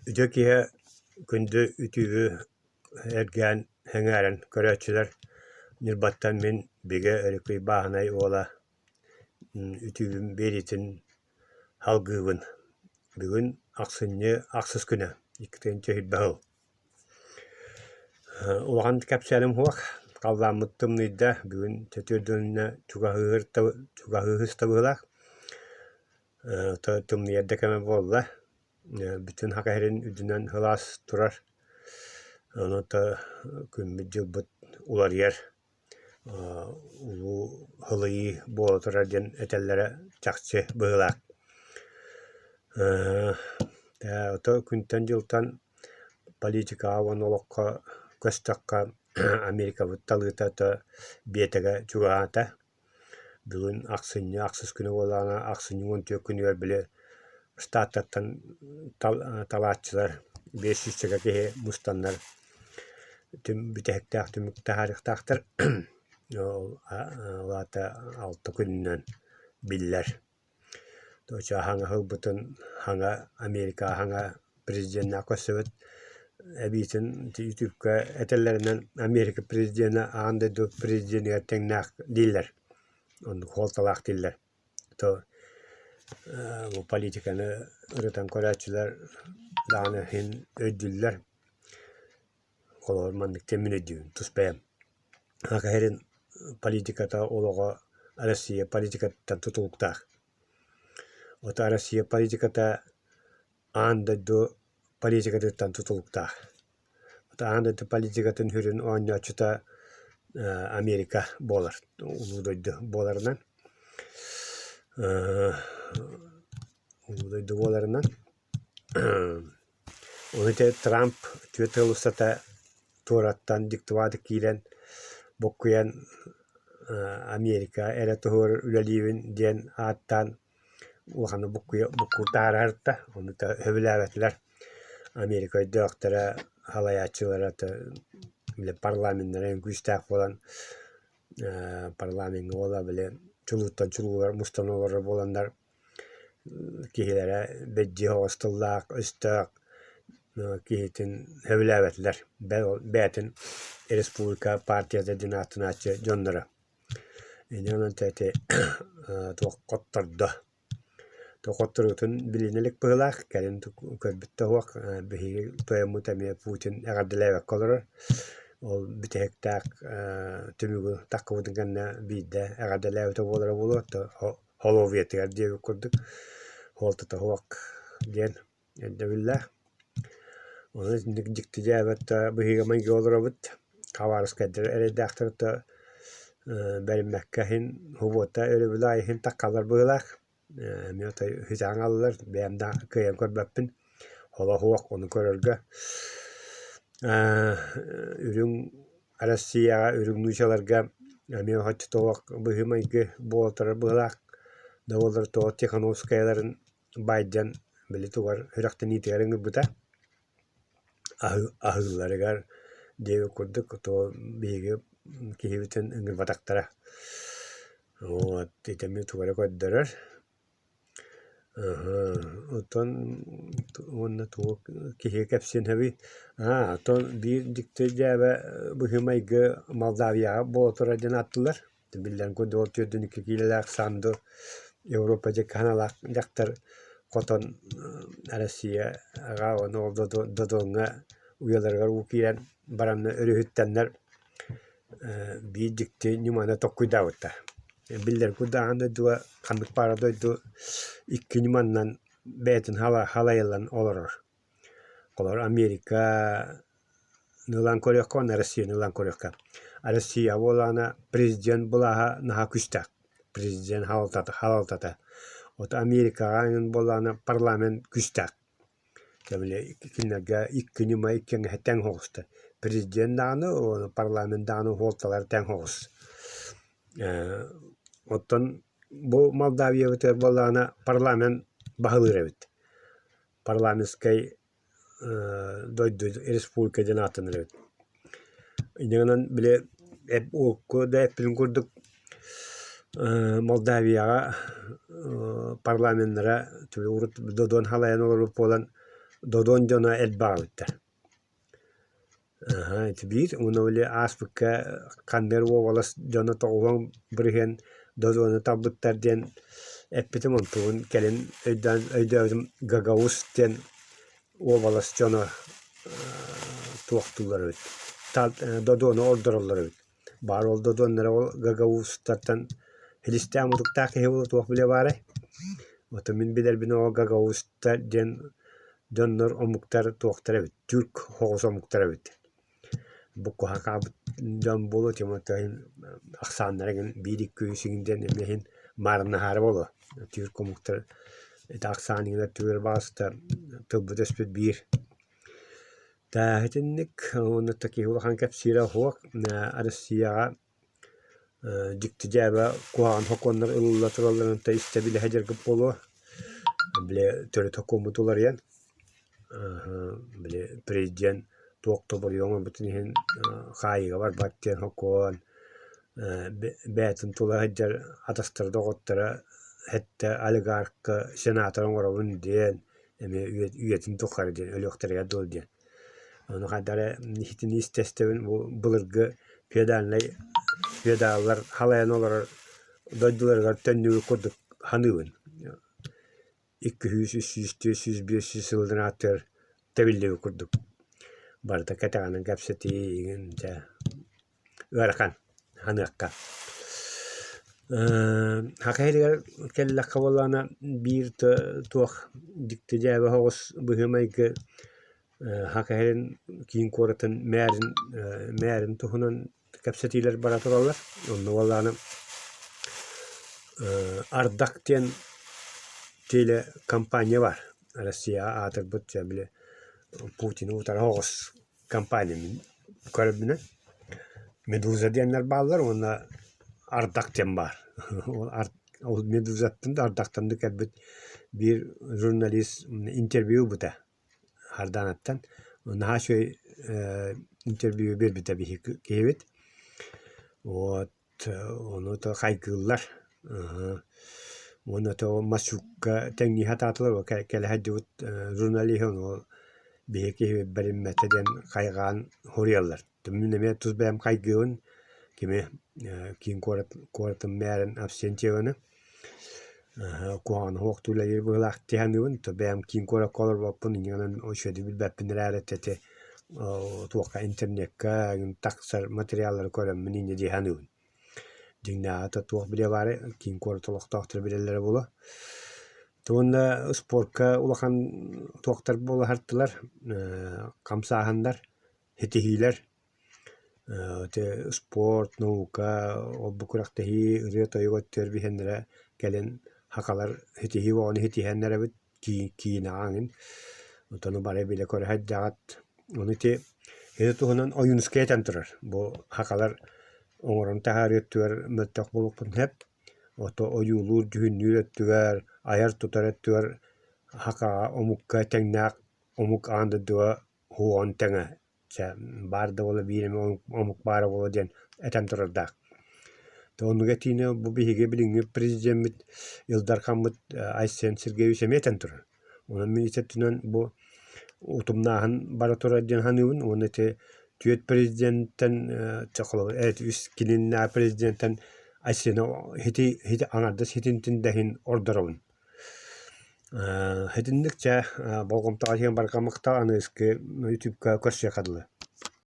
Үтүө киһи күндү үтүөбү эргээн, сэҥээрэн көрөөччүлэр Ньурбаттан мин Бигэ Өрүкүй Бааһынай уола үтүөбүм биэриитин салгыыбын. Бүгүн ахсынньы ахсыс күнэ, 2 сыл. Улахан кэпсээним суох, халлааммыт тымныйда, бүгүн чөтүөрдүннэ чугаһыыр чугаһыыһыс да быһыылаах, тымныйар да кэмэ буолла, бүтүн Саха сирин үрдүнэн сылаас турар, онон күммүт-дьылбыт уларыйар улуу сылыйыы буола турар диэн этэллэрэ чахчы быһыылаах. Ото күнтэн-дьылтан политикаҕа уонна олоххо көстөххө Америкабыт талыыта биэтэгэ чугаһаата. Бүгүн ахсынньы ахсыс күнэ буоллаҕына, ахсынньы 14 күнүгэр били штаттартан талааччылар 500 киһи мустаннар бүтэһиктээх түмүк таһаарыахтаахтар. Ол аата алта күнүнэн биллэр. Хаҥа ылбытын хаҥа Америка хаҥа президеннээх көрсүбүт эбиитин ютубка этэллэринэн Америка президенэ аан дойду президенигэр тэҥнээх дииллэр оннук суолталаах дииллэр то бу политиканы ырытан көрөөччүлэр даҕаны иһин өйдүүллэр Холобур, маннык диэн мин өйдүүбүн тус бэйэм. Саха сирин политиката олоҕо Россия политикатыттан тутулуктаах. Ото Россия политиката аан дойду политикатыттан тутулуктаах. Ото аан дойду политикатын сүрүн оонньооччута Америка буолар, улуу дойду буоларынан. Улуу дойду буоларынан Ону ити Трамп түөрт сыл устата туораттан диктоватык киирэн буккуйан Америка эрэ туһугар үлэлиибин диэн ааттаан улаханнык буккуйа буккуртаарарта ону сөбүлээбэтилэр. Америка өйдөөхтөрө, салайааччылара били парламеннара күүстээх буолан парламеҥҥа буола били чулууттан чулуулар мустан олорор буоланнар Киһилэрэ бэдьдьиэ оҕус тыллаах, өстөөх киһитин сөбүлээбэтилэр, бэйэтин республика партията диэн ааттанааччы дьонноро. Инньэ гынан ити туох хоттордо. Туох хотторуутун билинэ илик быһыылаах, кэлин көрбүт да суох, биһиги тойоммут эмиэ Путин эҕэрдэлээбэккэ олорор. Ол бүтэһиктээх түмүгү таххыбытын кэннэ биирдэ эҕэрдэлээбитэ буолара буолуо, холуобуйатыгар диэбит курдук суолтата суох диэн өйдөбүллээх. Ону итинник дьикти дьээбэт да быһыыга-майгыга олоробут. Хабаровскайдар эрэйдээхтэр да бэриммэккэ иһин субуота өрөбүл аайы иһин таххаллар быһыылаах. Эмиэ отой үһү аҥаллар, бэйэм да кыайан көрбөппүн. Олох суох ону көрөргө. Үрүҥ Россияҕа үрүҥ нуучаларга эмиэ оччотооҕу быһыы-майгы буола турар быһыылаах. Да буоллар тоҕо Тихановскайаларын Байден били тугар сүрэхтэниитигэр ыҥырбыта аһыылларыгар диэбит курдук то биһиги киһибитин ыҥырбатахтара. Вот ити эмиэ тугу эрэ көрдөрөр. Оттон уонна тугу киһи кэпсиэн сөбүй? Аа, оттон биир дьикти дьээбэ быһыы-майгы Молдавияҕа буола турар диэн ааттыыллар. Биллэн курдук ол 42 киилэлээх Санду Европа диэки ханалаах дьахтар хотон Россияҕа уонна ол Додоҥҥа уйаларыгар уу киирэн баранна өрүһүттэннэр биир дьикти ньыманы толкуйдаабыттар. Биллэр курдук аан дойдуга ханнык баара дойду икки ньыманнан бэйэтин халайыллан олорор. Холобур, Американы ылан көрүөххэ уонна Россияны ылан көрүөххэ. Россия буоллаҕына президент былааһа наһаа күүстээх, президент халалтата. Вот Америкаҕа буоллаҕына парламент күүстээх. Били кинилэргэ икки ньыма икки эҥэһэ тэҥ соҕустар. Президент даҕаны, парламент даҕаны суолталара тэҥ соҕус. Оттон бу Молдавиябытыгар буоллаҕына парламент баһылыыр эбит. Парламентскай дойду республика диэн ааттанар эбит. Инньэ гынан били урукку да эппитим курдук Молдавияҕа парламеннара урут Додон халайан олорбут буолан. Додон дьоно элбэх эбиттэр. Аһа, ити биир уонна били ааспыкка ханна эрэ уобалас дьоно 90% Додону талбыттар диэн эппитим, онтубун кэлин өйдөөн өйдөөбүтүм Гагаус диэн уобалас дьоно туохтууллар эбит, Додону ордороллор эбит. Баар ол Додоннара ол Гагаузтартан силистээх мутуктаах киһи буолуо туох билиэ баарай. Оттон мин билэрбин ол Гагаузтар диэн дьоннор омуктар туохтар эбит, тюрк соҕус омуктар эбит. Бу куһаҕан дьон буолуо тем ахсааннара игин биир икки үс игин диэн эмиэ иһин маарыннаһаары буолуо. Тюрк омуктар ити ахсаан игин өттүгэр баҕаста тылбыт-өспүт биир. Итинник уонна киһи улахан кэпсиирэ суох Россияҕа дьикти дьээбэ куһаҕан сокуоннар ылылла туралларын истэ билэ сылдьаргыт буолуо. Били төрүт сокуоммут уларыйан, били президент туох да буруйу оҥорбутун иһин хаайыыга барбат диэн сокуон, бэйэтин тула сылдьар атастара доҕотторо сэттэ олигархка сенатор оҥоробун диэн эмиэ үйэтин тухары диэн өлүөхтэригэр дылы диэн. Ону хайдах эрэ иһитинии истэ-истэбин бу былыргы феодальнай феодаллар халайан олорор дойдуларыгар төннүбүт курдук саныыбын. 200, 300, 400, 500 сылынан ааттыыр тэбиллибит курдук. Барыта кэтэҕинэн кэпсэтии игин дьэ ыарахан саныахха. Саха сиригэр кэллэххэ буоллаҕына биир туох дьикти дьээбэ соҕус быһыы-майгы Саха сирин киин куоратын мээрин мээрин туһунан кэпсэтиилэр бара тураллар. Онно буоллаҕына Ардак диэн телекомпания баар. Россияҕа аатырбыт дьэ били Путины утары соҕус компания мин көрөрбүнэн Медуза диэннэр бааллар уонна Ардах диэн баар. Ол Медузаттан да Ардахтан да кэлбит биир журналист интервью ылбыта Хардаанаттан. Наһаа үчүгэй интервью биэрбитэ биһиги киһибит. Вот Ону то хайгыыллар уонна то Масюкка тэҥнии сатаатылар кэлэ сылдьыбыт журналиһы ону биһиги киһибит бэриммэтэ диэн хайҕаан суруйаллар. Мин эмиэ тус бэйэм хайгыыбын кими киин куорат куоратын мээрин Авсентьеваны куһаҕаны суох үлэлиир быһыылаах дии саныыбын. То бэйэм киин куоракка олорбоппун инньэ гынан үчүгэйдик билбэппин эрээри ити туохха интернеккэ тахсар материаллары көрөммүн инньэ дии саныыбын. Дьиҥнээҕи да туох билиэ баарай киин куорат олохтоохторо билэллэрэ буолуо. Уонна спорка улахан туохтар буола сырыттылар хамсааһыннар, ситиһиилэр Ити спорт, наука, ол-бу күрэхтэһии, ырыа-тойук өттүгэр биһиэннэрэ кэлин сахалар ситиһии оҕону ситиһэннэр эбит киинэҕэ эҥин. Оттон бары билэ-көрө сылдьаҕыт. Ону ити ити туһунан Ойуунускай этэн турар. Бу сахалар оҥорон таһаарыы өттүгэр мөлтөх буолуохпун сөп. Ото ойуулуур-дьүһүннүүр өттүгэр, айар-тутар өттүгэр сахаҕа омукка тэҥнээх омук аан дойдуга уһуоҕун тэҥэ Чэ, баар да буола биир эмэ омук баара буолуо диэн этэн турардаах. Оннук этиини бу биһиги билиҥҥи президеммит Ил Дархаммыт Айсен Сергеевич эмиэ этэн турар. Онон мин ити өттүнэн бу утумнааһын бара турар диэн саныыбын уонна ити түөрт президенттэн холобур үс кининнээх президенттэн Айсена ити ити аҥардас итинтин да иһин ордоробун. Итинник чэ болҕомтоҕо иһин барҕа махтал аныгыскы ютубка көрсүөххэ дылы.